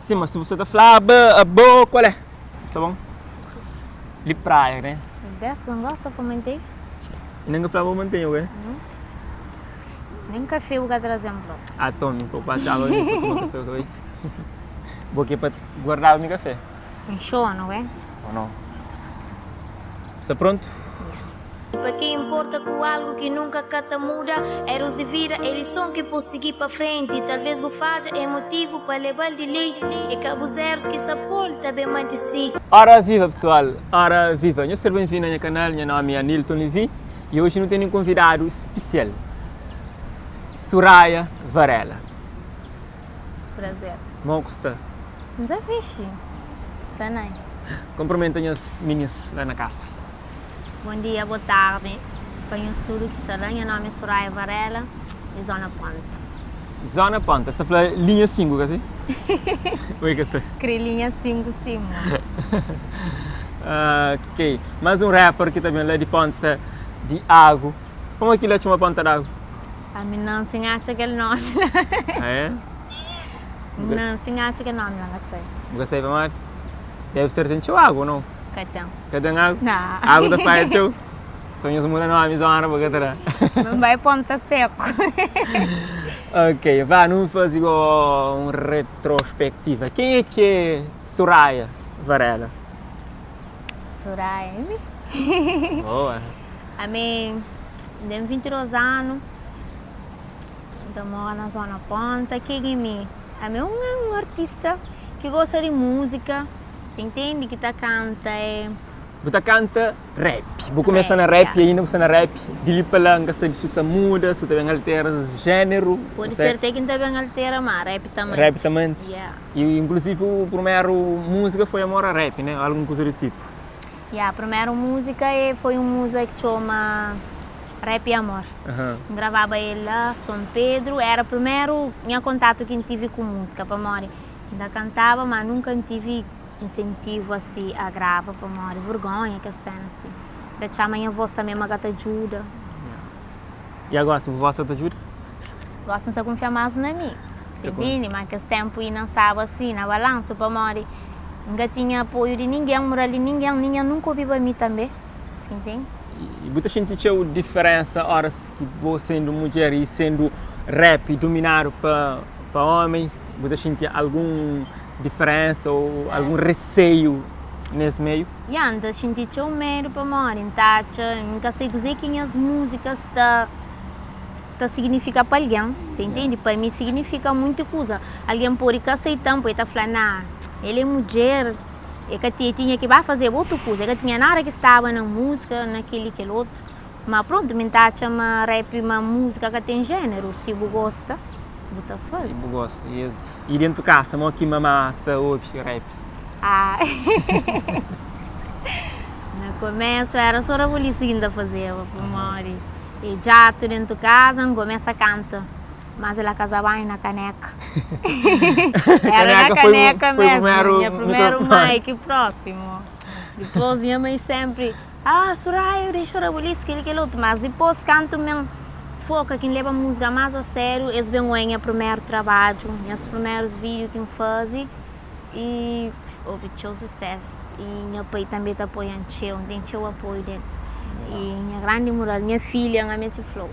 Sima si bu sa ta flaba abo kual é? Sta bon? Li praia né? Bes ku N gosta pa mantei. Nen ka flaba mantenha oke? Nen kafe bu ka traze-m propi. Ah tom, N pa atxaba mi pa toma kafe oke bai? Bo ke pa guardaba mi kafe? N xona oke? Ou não? Sta prontu? Pa ke inporta ku algu ki nunka ka ta muda Erus di vida é lison ki po sigi pa frenti Talves bu fadja é motivu pa lebal di li É ka bus erus ki sa pol ta ben manti si. Ora viva pessoal, ora viva, nhos ser ben vindu na nha kanal, nha nomi é Anilton Levy e oji nu tene un konvidadu spesial, Suraia Varela. Prazer. Mo ku sta? N sta fixi, sta nice. Konprimenta nhas minis la na kasa. Bom dia, bo tardi pa nhos tudu ki sta la. Nha nomi é Suraia Varela di Zona Ponta. Zona Ponta, sta fla linha 5 ka si? Oi ka sta? Kre linha 5 sim mo. Ok, mas un rapper ki ta ben la di Ponta di Agu. Pamodi ki la txoma Ponta di Agu? Ami nansi N atxa kel nomi la. Ah é? Nansi N atxa kel nomi la, N ka sai. Bu ka sai pamodi? Debe ser ten txeu agu ou nau? Ka ten. Ka ten agu? Nau. Agu ta fadja txeu? Nton nhos muda nomi zona pa ka ta da. N bai Ponta Seku. Ok, vá nu faze go un retrospektiva. Ken é ki é Suraia Varela? Suraia é mi. Boa. Ami N ten 22 anu, N ta mora na zona Ponta. Ken é mi? Ami é un artista ki gosta di múzika. Você entende ki ta kanta é. Bu ta kanta rap. Bu kumesa na rap y ainda bu sta na rap. Di li pa la N ka sabi si bu ta muda, si bu ta ben altera jéneru. Pode ser te ki N ta ben altera ma rap ta manti. Rap ta manti. Yeah. Y inklusivi bu primeru múzika foi Amor a Rap, né? Algun kuza di tipu. Yeah, primeru múzika é foi un múzika ki txoma Rap e Amor. N gravaba el la Son Pedru. Era primeru nha kontatu ki N tivi ku múzika pamodi N ta kantaba ma nunka N tivi insentivu asi a grava pamodi vergonha kes sena asi. N ta txama nha vos tanbe ma ka ta djuda. E agosi bu vos sa ta djuda? Gosi N sa kunfia mas na mi, intindi? Ma kes tenpu inda N staba asi na balansu pamodi N ka tinha apoiu di ningen, mural di ningen, ningen nunka obiba mi tanbe, intindi? I bu ta xinti txeu diferensa oras ki bo sendu mudjer i sendu rap duminadu pa Pa homens, bu ta xinti algun diferensa ou algun reseiu nes meiu? Ya, N ta xinti txeu medu pamodi N ta atxa, N ka sai kuzê ki nhas múzikas ta ta signifika pa algen, sa intendi? Pa mi signifika munti kuza. Algen pode ka aseita-m, pode ta fla, na, el é mudjer, el ka el tinha ki ba fazeba otu kuza, el ka tinha nada ki staba na múzika, na kel-li, kel otu. Ma prontu, mi N ta atxa ma rap, ma múzika ka ten jéneru, si bu gosta. Bu ta faze. Bu gosta. E es e dentu kasa mo ki mama ta obi rap? Ah Na komesu era so rabulisu ki N ta fazeba pamodi e djatu dentu kaza N komesa kanta mas la kaza banhu na kaneka era na kaneka mesmu nha primeru mic propi mo dipos nha mai sempri Ah Soraya dexa rabulisu kel-li kel otu mas dipôs kantu mi N foka ki N leba múzika más a sériu es ben oia nha primeru trabadju nhas primerus vídiu ki N faze i obi txeu susésu i nha pai tanbê ta apoia-m txeu N ten txeu apoiu del i nha grandi mural nha filha N amê si flou.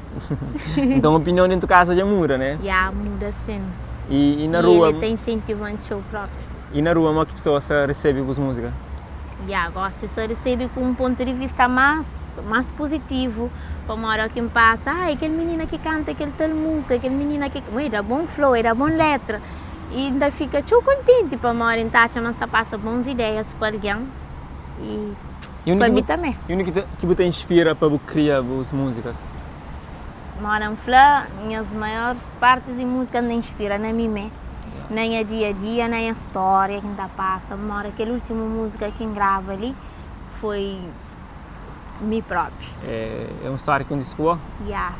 Nton opinion dentu kaza dja muda né? Ya muda sin I na rua? I el ta insentiva-m txeu propi. I na rua modi ki pesoas ta resebe bus múzika? Ya, gosi sa resebe ku un pontu di vista más más puzitivu, pamodi óki N pasa, ah, é kel minina ki kanta kel tal múzika, kel minina ki, e da bon flow, e da bon létra, i N ta fika txeu kontenti pamodi N ta atxa ma N sta pasa bons ideias pa algen i pa mi tanbê. I undi ki bu ta inspira pa bu kria bus múzikas? Moda N fla, nhas maior partis di múzika N ta inspira na mi mê, na nha dia-a-dia, na nha stória ki N ta pasa. Moda kel últimu múzika ki N grava li foi mi própi. É un stória ki kontise ku bo? Ya,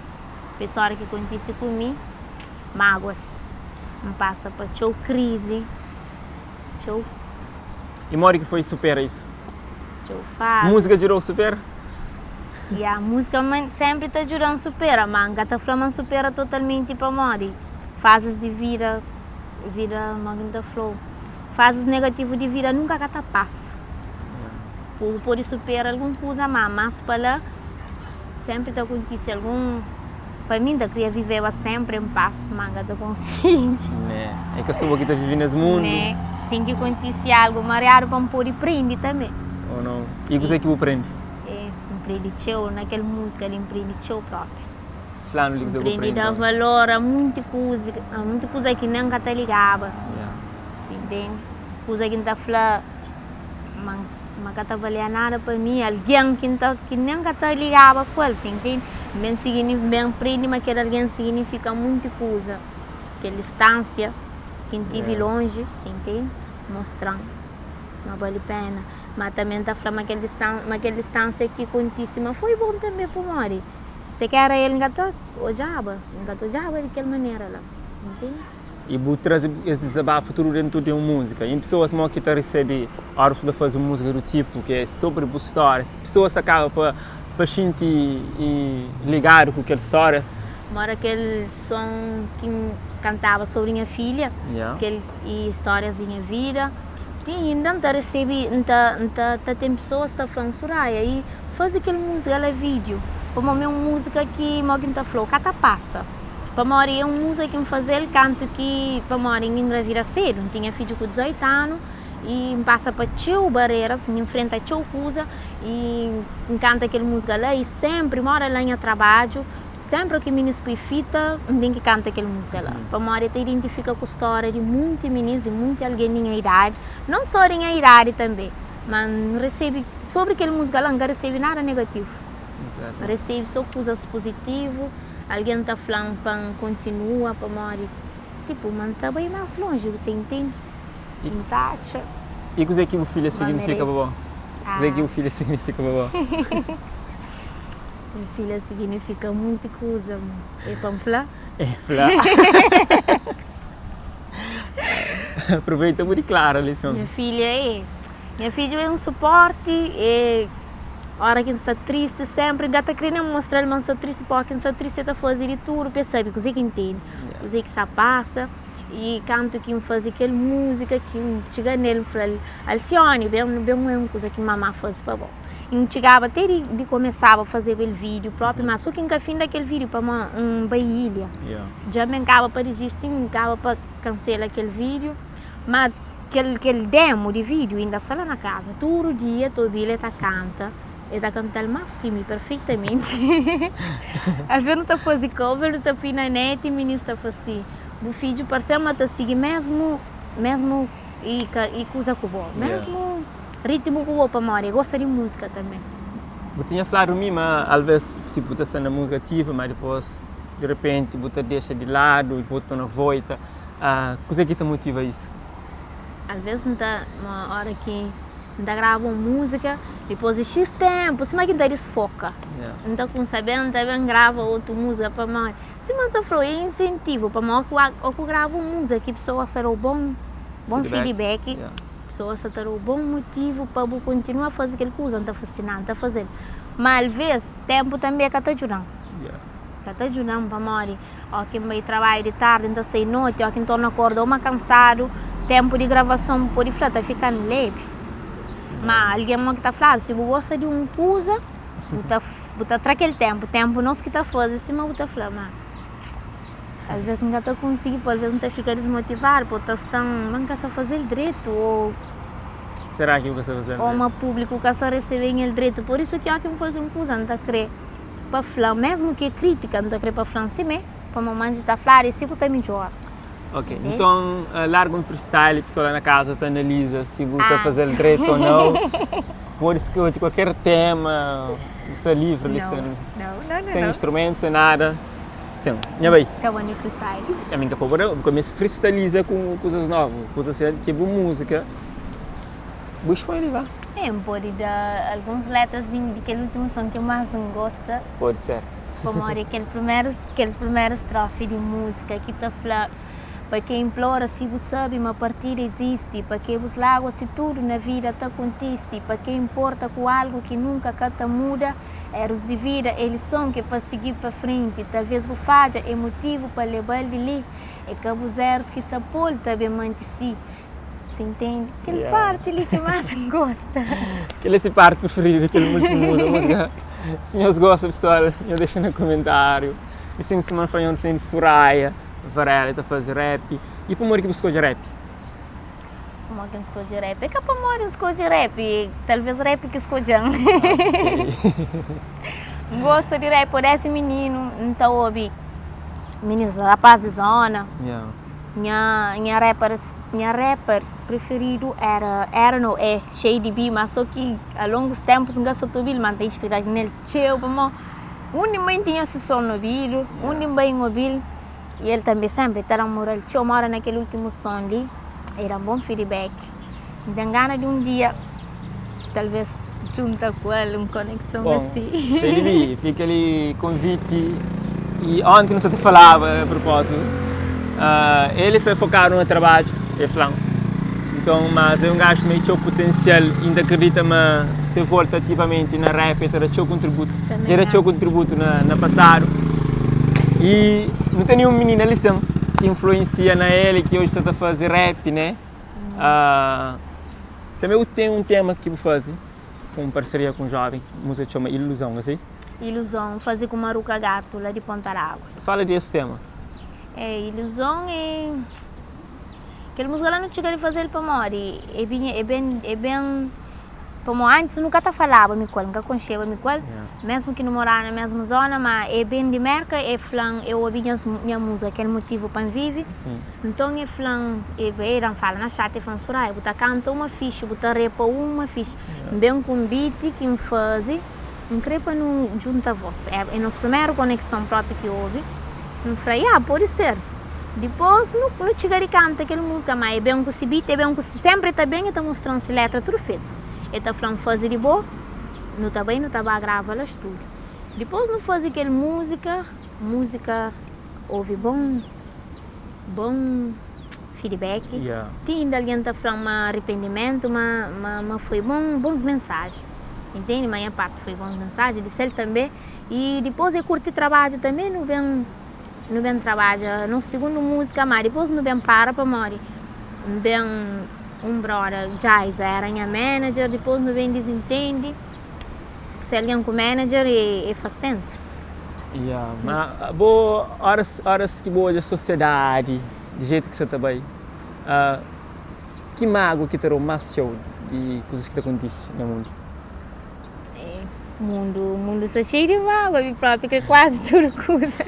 foi stória ki kontise ku mi, máguas. N pasa pa txeu krizi, txeu. I modi ki foi supera isu? Txeu fazis. Múzika djudau supera? Ya, múzika sempri ta djuda-m supera, ma N ka ta fla ma N supera totalmenti pamodi fazis di vida, vida, ma ki N ta fla-u, Fazis negativu di vida nunka ka ta pasa. Bu pode supera algun kuza, má más pa la sénpri ta kontise algun. Pa mi, N ta kria viveba sénpri en pas, má N ka ta konsigi. Né, é ka sô bo ki ta vive nes mundu. Né, ten ki kontise algu mariadu pa N pode prende tanbê. Ô nau? I kuzê ki bu prende? É, N prende txeu na kel múzika li, N prende txeu própi. Fla-nu di kuzê ki bu N prende prende da valor a munti kuza, a munti kuza ki nen N ka ta ligaba. Entende? Kuza ki N ta fla ma ma ka ta valia nada pa mi, algen ki N ta ki nen ka ta ligaba ku el, você entende? N ben signi N ben prende ma kel algen signifika munti kuza, kel distánsia ki N tivi lonji, você entende? Mostra-m ma bali pena. Ma tanbe N ta fla ma kel distan ma kel distánsia ki kontise ma foi bon tanbe pamodi se ka era el N ka ta odjaba, N ka ta odjaba di kel manera la, entende? I bu traze es dizabafu tudu dentu di un múzika. I pesoas mo ki ta resebe óras ki bu ta faze un múzika du tipu ki é sobri bu stória, pesoas ta kaba pa pa xinti ligadu ku kel stória. Mora kel son ki N kantaba sobri nha filha, kel i stórias di nha vida, ti inda N ta resebe, N ta N ta ta ten pesoas ta fla-m, Suraya, i faze kel múzika la vídiu, pamodi mi é un múzika ki, mo ki N ta fla-u, ka ta pasa. Pamodi é un múzika ki N faze-l kantu ki, pamodi N ingravida sedu, N tinha fidju ku 18 anu i N pasa pa txeu bareras, N infrenta txeu kuza i N kanta kel múzika la i sénpri, mora la nha trabadju, sénpri ki minis pui fita, N ten ki kanta kel múzika la, pamodi el ta identifika ku stória di munti minis, di munti algen di nha idadi, non sô di nha idadi tanbê, ma N resebe, sobri kel múzika la N ka resebe nada negativu, N resebe sô kuzas puzitivu. Algen ta fla-m pa N kontinua pamodi, tipu, ma N ta bai más lonji, bu sa intende? N ta atxa. I kuzê ki bu filha siginifika pa bo? Kuzê ki bu filha siginifika pa bo? Nha filha siginifika monti kuza. É pa N fla? É, fla. Aproveita bu diklara li son. Nha filha é. Nha fidju é un suporti, é ora ki N sta tristi senpri, N ka ta kre nen mostra-l ma N sta tristi, pamodi ki N sta tristi el ta faze di tudu pa el sabe kuzê ki N tene, kuzê ki sta pasa. I kantu ki N faze kel múzika ki N txiga nel N fla-l, Alcione, ben ben obi un kuza ki mamá faze pa bo. N txigaba te di kumesaba fazeba el vídiu propi, ma so ki N ka finda kel vídiu pamodi N bai ilha. Dja mi N kaba pa dizisti, N kaba pa kansela kel vídiu, ma Kel kel demo di video inda sta la na casa tudu dia ta obil e ta canta e ta cantal mas ki mi perfeitamenti às ves nu ta fazi cover nu ta pui na net i minis ta fla si bu fidju parse ma ta sigui mesmu mesmu i ka i kuza ku bo mesmu ritmu ku bo pamodi e gosta di musica tambe. Bu tinha fladu mi ma alves tipo bu ta sta na musica ativa ma dipos di repenti bu ta dexa di ladu i bu ta na voita Kuzê ki ta motiva isu? Alvês N ta, ma óra ki N ta grava un múzika, dipôs di xis ténpu, sima ki N ta disfoka. N ta kumsa ben, N ta ben grava otu múzika pamodi, sima N sta fla-u, é insentivu pamodi óki ku grava un múzika ki pesoas ta da-u bon, bon feedback, pesoas ta da-u bon motivu pa bu kontinua faze kel kuza, N ta fla si, na, N ta faze-l. Má alvês, ténpu tanbê ka ta djuda-m. Ka ta djuda-m pamodi Óki N bai trabadju di tardi, N ta sai noti, óki N torna korda uma kansadu, ténpu di gravason bu pode fla ta fika-m lébi. Má algen mau ki ta fladu, si bu gosta di un kuza, bu ta bu ta tra kel ténpu. Ténpu nos ki ta faze sima bu ta fla, má alvês N ka ta konsigi pô, alvês N ta fika dismotivadu pô ta sta-m ma N ka sta faze-l dretu ô Será ki bu ka sta faze-l ô ma públiku ka sta resebe-m el dretu. Pur isu ki óki N faze un kuza N ta krê. pa fla-m, mesmu ki é krítika, N ta krê pa fla-m simé, pamodi manji ta fladu é si ku ta midjora. Ok, nton larga un freestyle y pesoa la na kaza ta analiza si bu ta faze-l dretu ô nau. Pode skodje kualker tema, bu sta livri li sen sen instrumentu, sen nada. Sin, nha bai. Ka bo ni freestyle. Ami N ka pô-bu nau, bu ka meste freestyliza ku kuzas novu, kuzas ki é bu múzika. Bu escolhe vá. É, N pode da alguns letras di kel últimu son ki más N gosta. Pode ser. Pamodi kel primeru, kel primeru strofe di múzika ki ta fla, Pa ke inplora si bu sabe ma partida izisti, pa ke bus lágua si tudu na vida ta kontise, pa ke inporta ku algu ki nunka ka ta muda, erus di vida é lison ke pa sigi pa frenti, talvês bu fadja é motivu pa leba-l di li, é ka bus erus ki sa pô-l ta ben mante si. Você entende? Kel parti li ki más N gosta. Kel é se parti preferidu, kel últimu múzika. Múzika, si nhos gosta pesoal, nhos dexa na komentáriu. I sin sima N fla nhos, N Suraia Varela ta faze rap. I pamodi ki bu skodje rap? Pamodi ki N skodje rap? É ka pamodi N skodje rap, talvês rap ki skodje-m. N gosta di rap, odesi mininu N ta obi mininus, rapaz di zona. Nha nha rapper nha rapper preferidu era era no é Shady B ma so ki a longus tempus N ka sa ta obil ma N ta inspiradu nel txeu pamo undi N bai N tinha si son na obidu undi N bai N obil i el tanbe senpri ta dan mural txeu mora na kel ultimu son li el dan bon feedback N ten gana di un dia talves djunta ku el un konekson Bon, asi. Shady B, fika li konviti i onti nu sa ta falaba a propósitu, el sta fokadu na trabadju, el fla-m, nton mas é un gaju ki txeu putensial i N ta kridita ma se volta ativamenti na rap el ta da txeu kontributu, dja da txeu kontributu na pasadu i nu tene un minina li sin ki influensia na el i ki oji sta ta faze rap ne. Tanbe bu ten un tema ki bu faze ku un parseria ku un joven, múzika txoma Iluzon, asi? Iluzon, N faze ku Maruka Gato la di Ponta d'Água. Fala di es tema. É, Iluzon é kel múzika la nu txiga di faze-l pamodi é binha é ben é ben Pamodi antis nu ka ta falaba mi ku el, N ka konxeba mi ku el, mesmu ki nu moraba na mesmu zona, ma e ben di Merka, e fla-m, e obi nhas nha múzika, kel motivu pa N vive, nton e fla-m, e e da-m fala na xati, e fla-m, Soraya, bu ta kanta uma fixi, bu ta repa uma fixi, N ben ku un beat ki N faze, N kre pa nu djunta vós, é é nos primeru konekson propi ki obi, N fla, ya, pode ser. Dipôs nu nu txiga di kanta kel múzika, má e ben ku si beat, e ben ku si, sénpri e ta ben e ta mostra-m si létra tudu fetu. E ta fla-m faze di bo, nu ta bai nu ta ba grava la stúdiu. Dipôs nu faze kel múzika, múzika ovi bon bon feedback, ti inda algen ta fla-m ma aripendimentu, ma ma ma foi bon bons mensaji, intende? Ma nha parti foi bons mensaji, di sel tanbe. I dipôs e kurti trabadju tanbe nu ben. Nu ben trabadja nos sigundu múzika, má dipôs nu ben para pamodi N ben un broda, Jaiza, éra nha manager, dipôs nu ben dizintende, se algen ku manager é faz tentu. Ya, má bo óras óras ki bo odja sosiedadi di jetu ki sta ta bai, ki mágua ki ta da-u más txeu di kuzas ki ta kontise na mundu? Mundu, mundu sta xeiu di mágua, mi propi kre kuazi tudu kuza.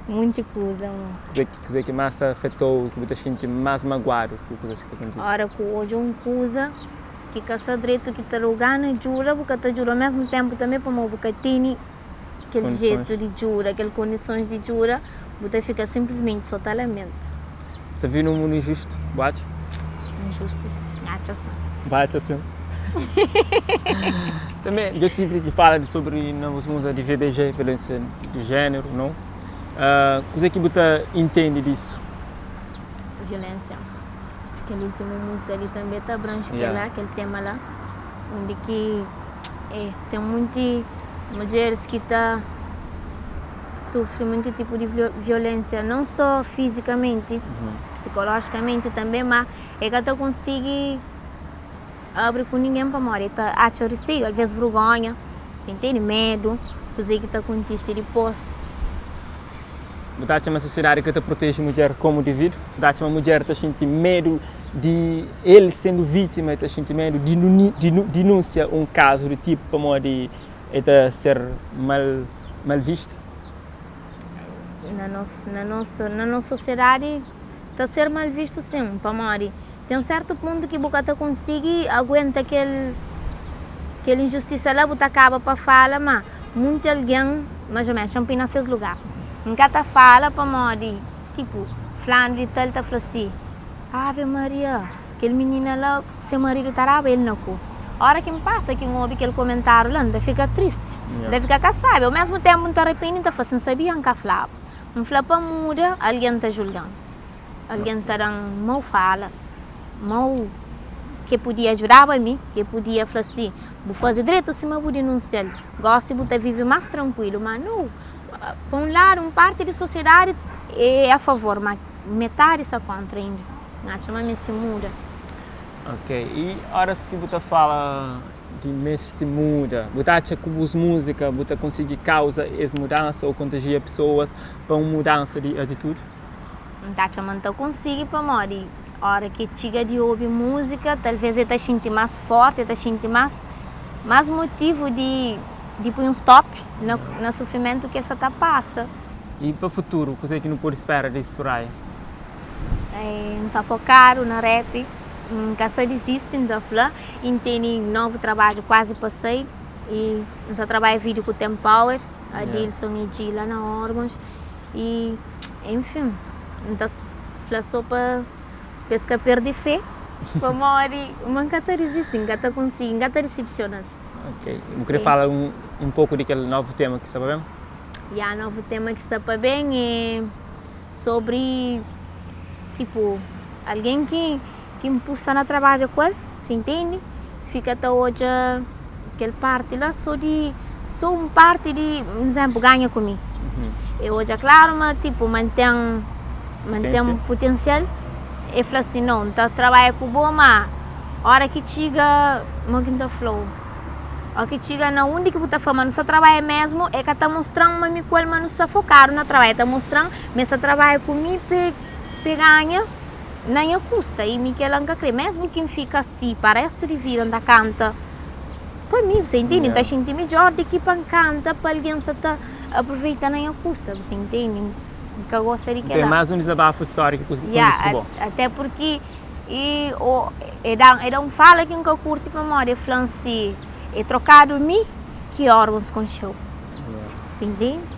Munti kuza. Kuze, kuze ki más ta afetou, ki bu ta xinti más maguadu ku kuzas ki ta kontise? Ora ku odja un kuza ki ka sta dretu, ki ta dau gana djuda, bu ka ta djuda, ao mesmu tempu tanbe pamodi bu ka tene kel jetu di djuda, kel kondisons di djuda, bu ta fika sinplismenti so ta lamenta. Bu sta vive na un mundu injustu, bu atxa? Injustu sin, N atxa sin. Bu atxa sin? Tanbe dja tive ki fala sobri na bus múzika di VBG, violensia di jéneru, nau? Kuzê ki bu ta intende disu? Violensia. Kel últimu múzika li tanbe ta abranji kel-la, kel tema la, undi ki ten munti mudjeris ki ta sufri munti tipu di violensia, non so fizikamenti, psikolojikamenti tanbe, ma e ka ta konsigi abri ku ningen pamodi e ta atxa riseiu, alves vergonha, entende? Medu, kuze ki ta kontise dipos. Bu ta atxa ma sosiedadi ka ta proteje mudjer komu devidu? Bu ta atxa ma mudjer ta xinti medu di el sendu vítima, el ta xinti medu di dinúnsia un kazu di tipu pamodi el ta ser mal mal vista? Na nos na nos na nos sosiedadi ta ser mal vistu sin, pamodi ten sertu pontu ki bu ka ta konsigi aguenta kel kel injustisa la, bu ta kaba pa fala ma munti algen mais o menos xa N pui na ses lugar, N ka ta fala pamodi tipu flanu di tal ta fla si. Ave Maria, kel minina la se maridu ta daba el na ku. Ora ki N pasa ki N obi kel komentáriu la, N ta fika tristi, N ta fika ka sabi. Au mesmu ténpu N ta rapende, N ta fla si N sabia N ka flaba. N fla pa muda, algen ta julga-m, algen ta da-m mau fala, mau ke podia djudaba mi, ke podia fla si, bu faze dretu sima bu dinunsia-l, gosi bu ta vive más trankuilu. Má nau, pa un ladu, un parti di sosiedadi é a favor, má. Metadi sta kontra inda. N atxa ma meste muda. Ok, i óras ki bu ta fala di meste muda, bu ta atxa ku bus múzika bu ta konsigi kauza es mudansa ô kontajia pesoas pa un mudansa di atitudi? N ta atxa ma N ta konsigi pamodi óra ki txiga di obi múzika talvês el ta xinti más fórti, el ta xinti más más motivu di di poi un stop na na sufrimentu ki el sa ta pasa. I pa futuru, kuzê ki nu pode spera di Soraya? N sta fokadu na rap, N ka sa disisti, N ta fla, i N tene novu trabadju kuazi pa sai i N sta trabadja vídiu ku Ten Power, Adilson i Dji la na Órgons i enfin, N ta fla so pa es ka perde fé pamodi ma N ka ta disisti, N ka ta konsigi, N ka ta disepsiona-s. Ok, bu kre fala un poku di kel novu tema ki sta pa ben? Ya, novu tema ki sta pa ben é. Sobri tipo algen ki ki N pusta na trabadja ku el, ta intende? Fika ta odja kel parti la so di so un parti di izénplu ganha ku mi. E odja klaru ma tipo ma N ten ma N ten putensial, e fla si nau N ta trabadja ku bo ma óra ki txiga mo ki N ta fla-u? Ó ki txiga na undi ki bu ta fla ma nu sta trabadja mésmu, e ka ta mostra-m ma mi ku el ma nu sta fokadu na trabadja. E ta mostra-m ma e sta trabadja ku mi pa e ganha na nha kusta. I mi kel-la N ka kre. Mésmu ki N fika asi pa réstu di vida N ta kanta pa mi, bu sa intende? N ta xinti midjór di ki pa N kanta pa algen sa ta aproveita na nha kusta, bu sa intende? N ka gosta di kel-la. Nton é más un dizabafu stória ki kontise ku bo. Até purki I o e da e da un fala ki N ka kurti pamodi e fla-m si e trokadu mi ki órgons konxe-u. Entende?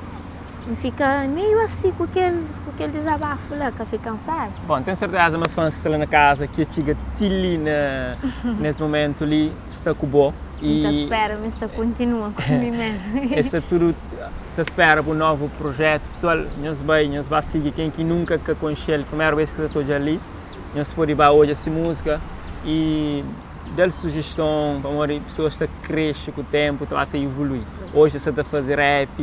N fika meiu asi ku kel ku kel dizabafu la, ka fika-m sabi. Bon, N ten serteza ma fãs ki sta la na kaza ki txiga ti li na nes momentu li sta ku bo i. N ta spera ma es ta kontinua ku mi mesmu. Es sta tudu ta spera bu novu projetu. Pesoal, nhos bai, nhos ba sigi ken ki nunka ka konxe-l, primeru bes ki sta ta odja-l li. Nhos pode ba odja se múzika i da-l sujiston pamodi pesoas ta krexe ku ténpu, ta ba ta ivolui. Oji el sta ta faze rap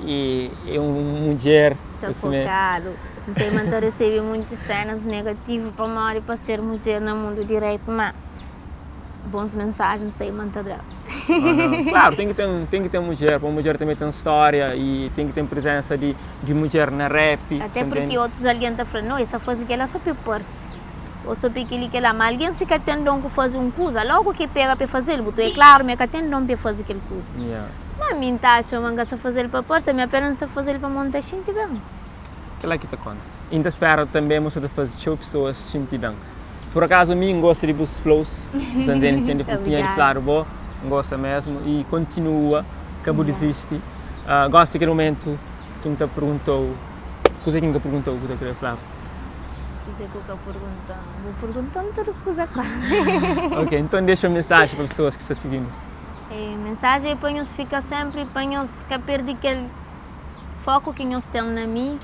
i é un mudjer. Sta fokadu. N sai ma N ta resebe monti sénas negativu pamodi pa ser mudjer na mundu di rap, má bons mensajen N sai ma N ta da. Klaru, ten ki ten, ten ki ten mudjer, pamodi mudjer tanbe ten stória i ten ki ten prezénsa di di mudjer na rap. Até porque otus algen ta fla, no, es sa faze kela so pa e parse, o so pa e keli kela. Ma algen si ka ten don ku faze un kuza, logu ki e pega pa e fazel, bu ta oia klaru ma e ka ten don pa e faze kel kuza. Ma mi N ta atxa ma N ka sa fazel pa parse, ami apenas N sa fazel pamodi N ta xinti ben. Kela ki ta konta. I N ta spera tanbe ma bu sa ta faze txeu pesoas xinti ben. Por akazu mi N gosta di bus flows, bu sa ntende? Tinha di fladu bo, N gosta mesmu i kontinua, ka bu disisti. Gosi kel momentu ki N ta pergunta-u, kuze ki N ka pergunta-u ku ta kre fla-m? Kuze ku ka pergunta-m? Bu pergunta-m tudu kuza kuazi. Ok, nton dexa un mensaji pa pesoas ki sta siginu. Mensaji é pa nhos fika senpri, pa nhos ka perdi kel foku ki nhos ten na mi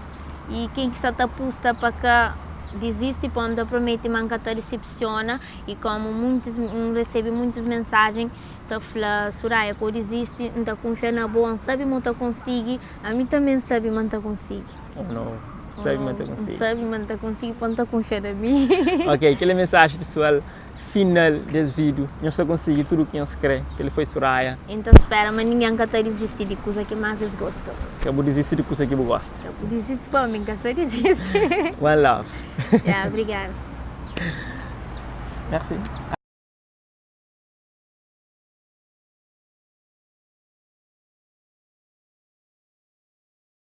i ken ki sa ta pusta pa ka dizisti, pa N ta prometi ma N ka ta disepsiona i komu muntis, N resebe muntis mensajen ta fla, Suraya, ka bu dizisti, N ta kunfia na bo, N sabe ma bu ta konsigi, ami tanbe N sabe ma N ta konsigi. Oh no, sabe ma N ta konsigi. N sabe ma N ta konsigi, pa N ta kunfia na mi. Ok, kel é mensajen pesoal final des vídiu. Nhos ta konsigi tudu ki nhos kre. Kel foi Suraya. N ta spera ma ningen ka ta dizisti di kuza ki más es gosta. Ka bu dizisti di kuza ki bu gosta. Ka bu dizisti pa mi, N ka sta dizisti. One love. Ya, obrigada. Merci.